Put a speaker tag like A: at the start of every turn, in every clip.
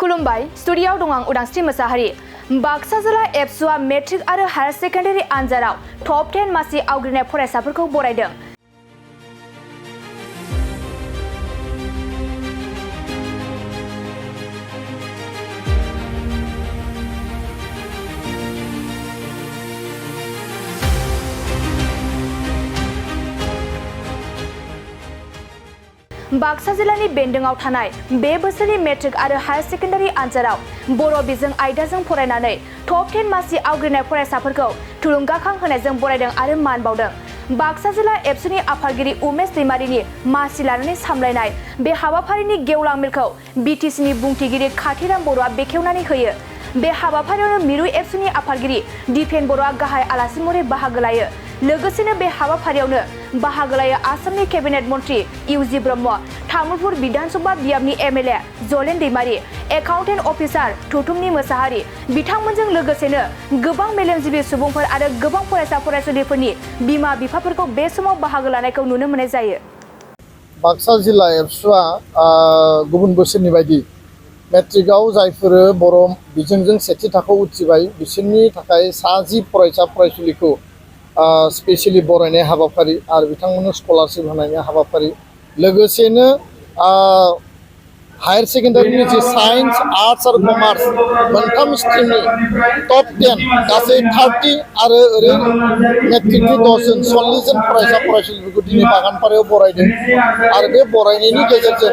A: खुलुमबाय स्टुडिय'आव दं आं उदांस्रि मोसाहारि। बाक्सा जिल्ला एबसुआ मेट्रिक आरो हायार सेकेन्डारि आनजादाव टप 10 मासि आवग्रिनाय फरायसाफोरखौ बरायदों। बाक्सा जिल्लानि बेन्दोंआव थानाय बे बोसोरनि मेट्रिक आरो हायार सेकेन्डारि आनजादाव बर' बिजों आयदाजों फरायनानै टप 10 मासि आवग्रिनाय फरायसाफोरखौ थुलुंगाखां होनायजों बरायदों आरो मान बावदों। बाक्सा जिल्ला एबसुनि आफादगिरि उमेश दैमारिनि मासि लानानै सामलायनाय बे हाबाफारिनि गेवलां मेलखौ बिटिसिनि बुंथिगिरि खाथिराम बर'आ बेखेवनानै होयो। बे हाबाफारियावनो मिरु एबसुनि आफादगिरि दिपेन बर'आ गाहाय आलासि महरै बाहागो लायो। लोगोसेनो बे हाबाफारियावनो बाहागो लायो आसामनि केबिनेट मन्त्रि इउजि ब्रह्म, तामुलपुर विधानसभा बियाबनि एमएलए जलेन दैमारि, एकाउन्टेन्ट अफिसार थुथुमनि मोसाहारि, बिथांमोनजों लोगोसेनो गोबां मेलेमजिबि सुबुंफोर आरो गोबां फरायसा फरायसुलिफोरनि बिमा बिफाफोरखौ बे समाव बाहागो लानायखौ नुनो मोननाय जायो।
B: बाक्सा जिल्ला एबसुआ गुबुन बोसोरनि बायदि मेट्रिकआव जायफोर बर' बिजोंजों सेथि थाखोआव उथ्रिबाय बिसोरनि थाखाय 10 फरायसा फरायसुलिखौ स्पेशली बरायनाय हाबाफारि आरो बिथांमोननो स्कलारशिप होनायनि हाबाफारि, लोगोसेनो हायर सेकेन्डारिनि जे साइन्स आर्ट्स आरो कमार्स मोनथाम स्ट्रिमनि टप 10 गासै 30 आरो ओरै मेट्रिकनि 10 जन 40 जन फरायसा फरायसुलिफोरखौ दिनै बागानपारायाव बरायदों। आरो बे बरायनायनि गेजेरजों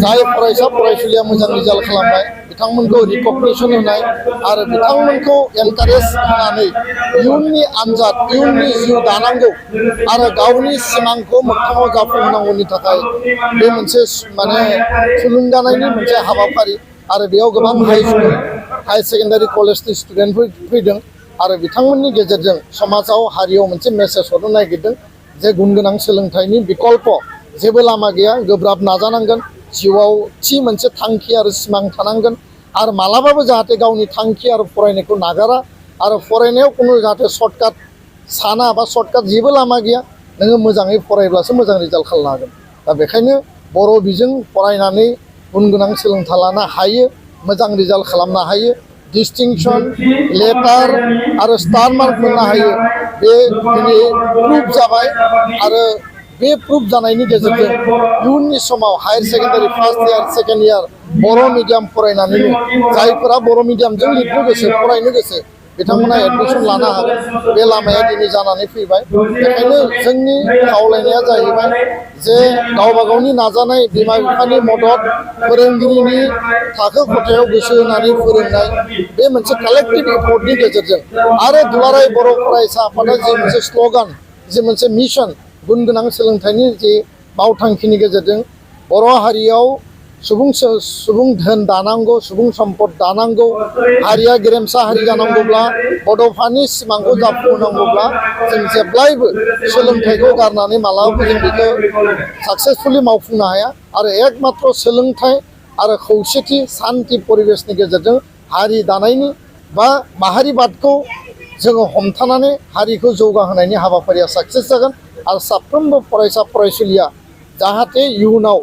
B: जाय फरायसा फरायसुलिया मोजां रिजाल्ट खालामबाय बिथांमोनखौ रिकगनिसन होनाय आरो बिथांमोनखौ एनकारेज होनानै इयुननि आनजाद इयुननि जिउ दानांगौ आरो गावनि सिमांखौ मोगथाङाव जाफुंहोनांगौनि थाखाय बे मोनसे थुलुंगानायनि मोनसे हाबाफारि आरो बेयाव गोबां हाई सेकेन्डारि कलेजनि स्टुडेन्टफोर फैदों आरो बिथांमोननि गेजेरजों समाजाव हारियाव मोनसे मेसेज हरनो नागिरदों जे गुनगोनां सोलोंथाइनि बिकल्प जेबो लामा गैया, गोब्राब नाजानांगोन, जिउआव थि मोनसे थांखि आरो सिमां थानांगोन आरो मालाबाबो जाहाथे गावनि थांखि आरो फरायनायखौ नागारा आरो फरायनायाव कुनु जाहाथे सर्टकाट साना बा सर्टकाट जेबो लामा गैया, नोङो मोजाङै फरायब्लासो मोजां रिजाल्ट खालामनो हागोन। दा बेखायनो बर' बिजों फरायनानै गुनगोनां सोलोंथाइ लानो हायो, मोजां रिजाल्ट खालामनो हायो, डिस्टिंक्सन लेटार आरो स्टार मार्क मोननो हायो, बे दिनै प्रुफ जाबाय आरो बे प्रुफ जानायनि गेजेरजों इयुननि समाव higher secondary first year second year Bodo' medium फरायनानैनो जायफोरा बर' मिडियामजों लिरनो गोसो फरायनो गोसो बिथांमोना एडमिसन लानो हागोन, बे लामाया दिनै जानानै फैबाय। बेखायनो जोंनि खावलायनाया जाहैबाय जे गावबा गावनि नाजानाय, बिमा बिफानि मदद, फोरोंगिरिनि थाखो खथायाव गोसो होनानै फोरोंनाय बे मोनसे कालेक्टिभ एफर्टनि गेजेरजों आरो दुलाराय बर' फरायसा आफादा जे मोनसे स्ल'गान, जे मोनसे मिशन गुनगोनां सोलोंथाइनि जे मावथांखिनि गेजेरजों बर' हारियाव सुबुं धोन दानांगौ, सुबुं सम्पद दानांगौ, हारिया गेरेमसा हारि जानांगौब्ला बड'फानि सिमांखौ जाफुंहोनांगौब्ला जों जेब्लायबो सोलोंथाइखौ गारनानै मालाबाबो जों बेखौ साक्सेसफुलि मावफुंनो हाया आरो एकमात्र सोलोंथाइ आरो खौसेथि सान्थि परिबेशनि गेजेरजों हारि दानायनि बा माहारिबादखौ जोङो हमथानानै हारिखौ जौगाहोनायनि हाबाफारिया साक्सेस जागोन आरो साफ्रोमबो फरायसा फरायसुलिया जाहाथे इयुनाव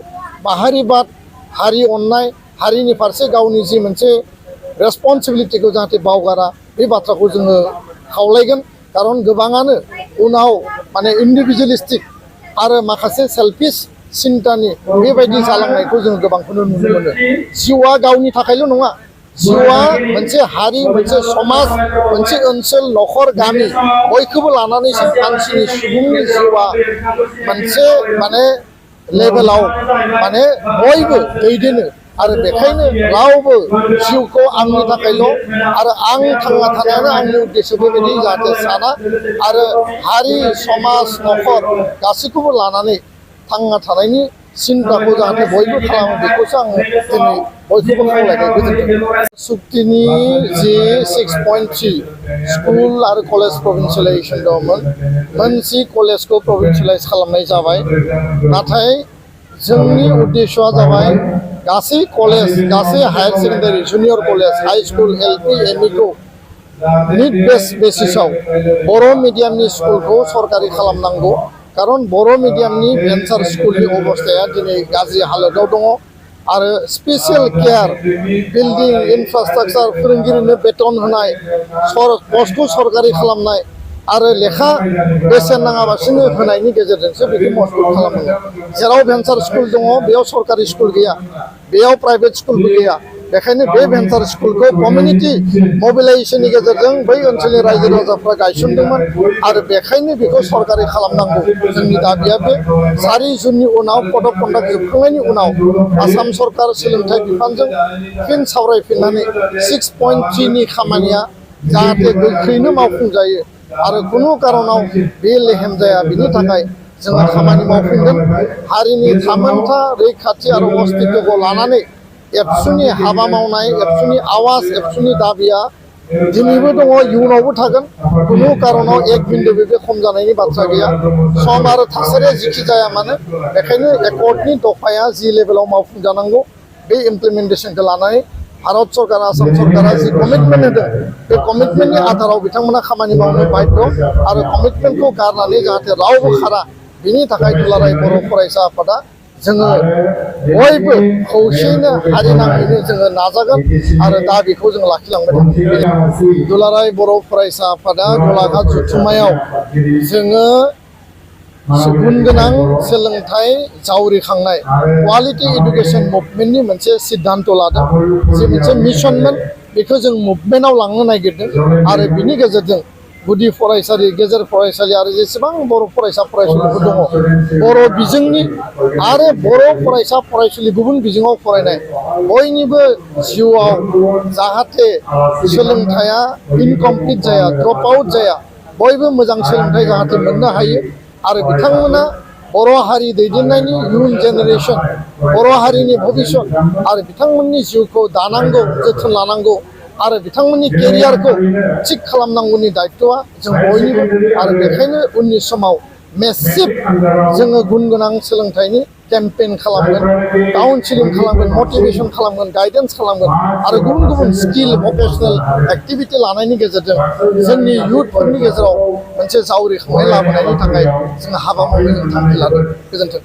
B: माहारिबाद, हारि अननाय, हारिनि फारसे गावनि जि मोनसे रेसपन्सिबिलिटिखौ जाहाथे बावगारा बे बाथ्राखौ जोङो खावलायगोन। खारन गोबाङानो उनाव इन्डिभिजुअलिस्टिक आरो माखासे सेल्फिश सिन्तानि बेबायदि जालांनायखौ जों गोबांखौनो नुनो मोनो। जिउआ गावनि थाखायल' नङा, जिउआ मोनसे हारि, मोनसे समाज, मोनसे ओनसोल, न'खर, गामि बयखौबो लानानैसो मानसिनि सुबुंनि जिउआ मोनसे लेभेलाव बयबो दैदेनो आरो बेखायनो रावबो जिउखौ आंनि थाखायल' आरो आं थांना थानायानो आंनि उद्देश्य बेबायदि जाहाथे साना आरो हारि, समाज, न'खर गासैखौबो लानानै थांना थानायनि सिन्ताखौ जाहाथे बयबो खालामो बेखौसो आङो दिनै बयखौबो खावलायनाय गोजोनदों। सुक्तिनि जि 6.3 स्कुल आरो कलेज प्रभिन्सियेलाइजेसन दंमोन, मोनसे कलेजखौ प्रभिन्सियेलाइज खालामनाय जाबाय, नाथाय जोंनि उद्देश्यआ जाबाय गासै कलेज, गासै higher secondary, junior college, high school, LP, एमइखौ निड बेसिसाव बर' मिडियामनि स्कुलखौ सरकारि खालामनांगौ। खारन बर' मिडियामनि भेन्सार स्कुलनि अबस्थाया दिनै गाज्रि हालोदाव दङ। आरो स्पेसियेल केयार बिल्डिं इनफ्रास्ट्राक्चार फोरोंगिरिनो बेतन होनाय पस्टखौ सरकारि खालामनाय आरो लेखा बेसेन नाङाबासिनो होनायनि गेजेरजोंसो बेखौ मजबुत खालामनांगौ जेराव भेन्सार स्कुल दङ बेयाव सरकारि स्कुल गैया बेयाव प्राइभेट स्कुलबो गैया बेखायनो बे भेन्सार स्कुलखौ कमिउनिटि मबिलाइजेसननि गेजेरजों बै ओनसोलनि रायजो राजाफ्रा गायसनदोंमोन आरो बेखायनो बेखौ सरकारि खालामनांगौ जोंनि दाबिया बे 4 जुननि उनाव कड अफ कन्डाक्ट जोबखांनायनि उनाव आसाम सरकार सोलोंथाइ बिफानजों फिन सावरायफिननानै 6.3 नि खामानिया जाहाथे गोख्रैनो मावफुंजायो आरो कुनु कारनाव बे लेहेम जाया बिनि थाखाय जोङो खामानि मावफिनगोन हारिनि थामोनथा रैखाथि आरो अस्तित्वखौ लानानै एबसुनि हाबा मावनाय एबसुनि आवाज एबसुनि दाबिया दिनैबो दङ इयुनावबो थागोन कुनु कारनाव एक बिन्दुबो बे खम जानायनि बाथ्रा गैया सम आरो थासारिया जिखि जाया मानो बेखायनो एकर्डनि दफाया जि लेभेलाव मावफुंजानांगौ बे इमप्लिमेन्टेसनखौ लानानै भारत सरकार आसाम सरकारा जि कमिटमेन्ट होदों बे कमिटमेन्टनि आधाराव बिथांमोना खामानि मावनो बाध्य आरो कमिटमेन्टखौ गारनानै जाहाथे रावबो खारा बिनि थाखाय दुलाराय बर' फरायसा आफादा जोङो बयबो खौसेयैनो हारि नाङैनो जोङो नाजागोन आरो दाबिखौ जों लाखिलांबाय थागोन दुलाराय बर' फरायसा आफादा गलाघाट जथुम्मायाव जोङो गुन गोनां सोलोंथाइ जावरिखांनाय क्वालिटि एडुकेसन मुभमेन्टनि मोनसे सिद्धान्त लादों जे मोनसे मिशनमोन बेखौ जों मुभमेन्टआव लांनो नागिरदों आरो बिनि गेजेरजों गुदि फरायसालि गेजेर फरायसालि आरो जेसेबां बर' फरायसा फरायसुलिफोर दङ बर' बिजोंनि आरो बर' फरायसा फरायसुलि गुबुन बिजोङाव फरायनाय बयनिबो जिउआव जाहाथे सोलोंथाइया इनकमप्लिट जाया ड्रप आउट जाया बयबो मोजां सोलोंथाइ जाहाथे मोननो हायो आरो बिथांमोना बर' हारि दैदेननायनि इयुन जेनेरेसन बर' हारिनि भबिष्यत आरो बिथांमोननि जिउखौ दानांगौ जोथोन लानांगौ आरो बिथांमोननि केरियारखौ थिक खालामनांगौनि दायित्वआ जों बयनिबो आरो बेखायनो उननि समाव मेसिभ जोङो गुन गोनां सोलोंथाइनि केम्पेइन खालामगोन काउन्सिलिं खालामगोन मटिभेसन खालामगोन गाइडेन्स खालामगोन आरो गुबुन गुबुन स्किल भकेसनेल एक्टिभिटि लानायनि गेजेरजों जोंनि इयुथफोरनि गेजेराव मोनसे जावरिखांनाय लाबोनायनि थाखाय जों हाबा मावनो जों थांखि लादों गोजोन्थों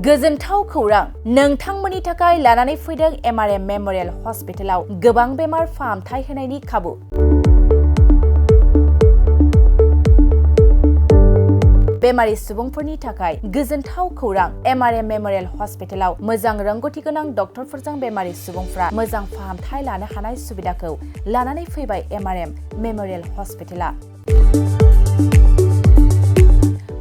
A: गोजोनथाव खौरां नोंथांमोननि थाखाय लानानै फैदों एमआरएम मेम'रियेल हस्पिटालाव गोबां बेमार फाहामथाय होनायनि खाबु बेमारि सुबुंफोरनि थाखाय गोजोनथाव खौरां एमआरएम मेम'रियेल हस्पिटालाव मोजां रोंगौथि गोनां डक्टरफोरजों बेमारि सुबुंफ्रा मोजां फाहामथाय लानो हानाय सुबिदाखौ लानानै फैबाय एमआरएम मेम'रियेल हस्पिटाला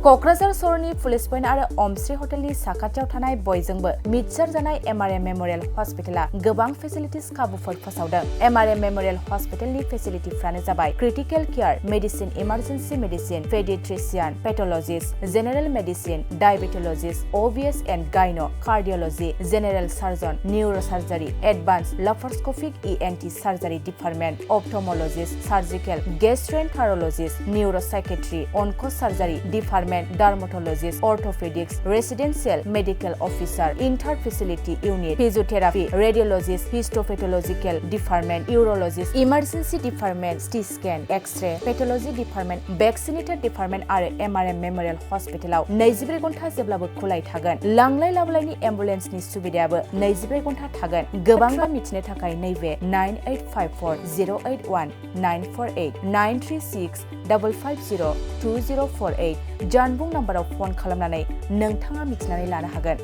A: क'क्राझार सहरनि पुलिस पइन्ट आरो अमश्री हटेलनि साखाथियाव थानाय बयजोंबो मिथिसार जानाय एमआरएम मेम'रियेल हस्पिटाला गोबां फेसिलिटिस खाबुफोर फोसावदों एमआरएम मेम'रियेल हस्पिटालनि फेसिलिटिफ्रानो जाबाय critical care medicine emergency medicine paediatrician pathologist general medicine diabetologist OBS and gyno cardiology general surgeon neurosurgery advance laparoscopic ENT surgery department ophthalmologist surgical gastroenterologist neuropsychiatry onco surgery department dermatologist orthopaedics residential medical officer inter facility unit physiotherapy radiologist histopathological department urologist emergency department CT scan X-ray pathology department vaccinator department आरो MRM memorial हस्पिटालाव 24 घन्टा जेब्लाबो खुलाय थागोन लांलाय लाबोलायनि एम्बुलेन्सनि सुबिदायाबो 24 घन्टा थागोन गोबां मिथिनो थाखाय नैबे 9854081948 93655020048 जानबुं नाम्बाराव फन खालामनानै नोंथाङा मिथिनानै लानो हागोन।